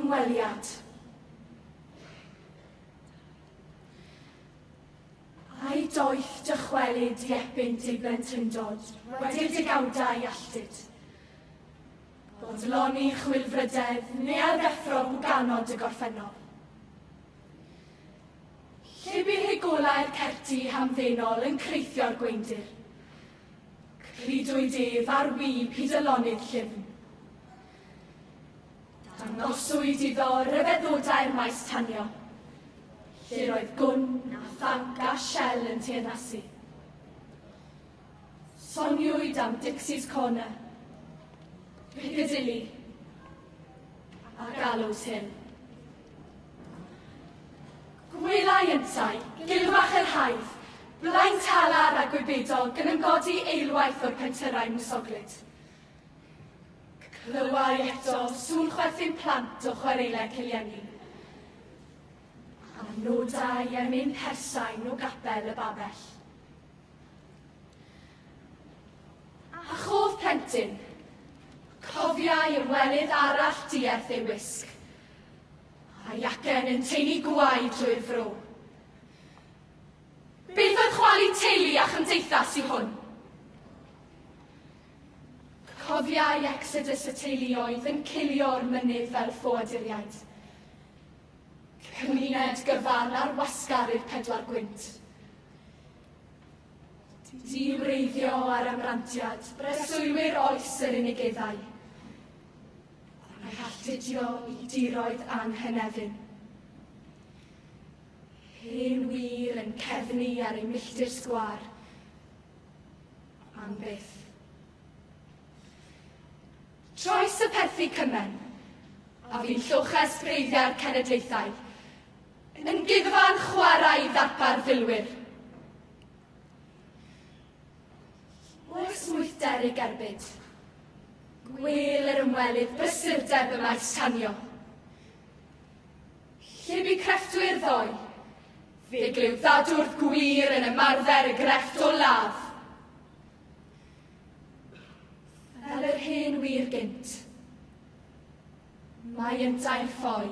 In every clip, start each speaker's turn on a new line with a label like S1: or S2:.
S1: Ymweliad. Ai doeth dychwelyd i epynt ei blentyndod wedi'r degawdau alltud? Bodloni chwilfrydedd neu arddeffro bwganod y gorffennol? Lle bu rhigolau'r certi hamddenol yn creithio'r gweundir? Cludwyd ef ar wib hyd y lonydd llyfn. Dangoswyd iddo ryfeddodau'r maes tanio, lle roedd gwn a thanc a shell yn teyrnasu. Soniwyd am Dixie's Corner, Piccadilly a Gallows Hill. Gwelai yntau, gilfach yr haidd, blaen talar a gwybedog yn ymgodi eilwaith o'r pentyrrau mwsoglyd. Clywai eto sŵn chwerthin plant o chwaraelau Cilieni. A nodau emyn persain o gapel y babell. A chof plentyn, cofiai ymwelydd arall dierth ei wisg, a'i acen yn taenu gwaed drwy'r fro. Beth oedd chwalu teulu a chymdeithas i hwn? Cofiai Exodus y teuluoedd yn cilio'r mynydd fel ffoaduriaid. Cymuned gyfan ar wasgar i'r pedwar gwynt. Di-wreiddio ar amrantiad breswylwyr oes yr unigeddau. A'i halltudio i diroedd anghynefin. Hen wir yn cefnu ar ei milltir sgwâr. Am byth. Troes y perthi cymen, a fu'n lloches gwreiddiau'r cenedlaethau, yn guddfan chwarae i ddarpar filwyr. Oes mwythder ei gerbyd. Gwêl yr ymwelydd brysurdeb y maes tanio. Lle bu crefftwyr ddoe? Fe glyw ddadwrdd gwir yn ymarfer y grefft o ladd. Fel yr hen wir gynt, mae yntau'n ffoi.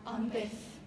S1: Am byth.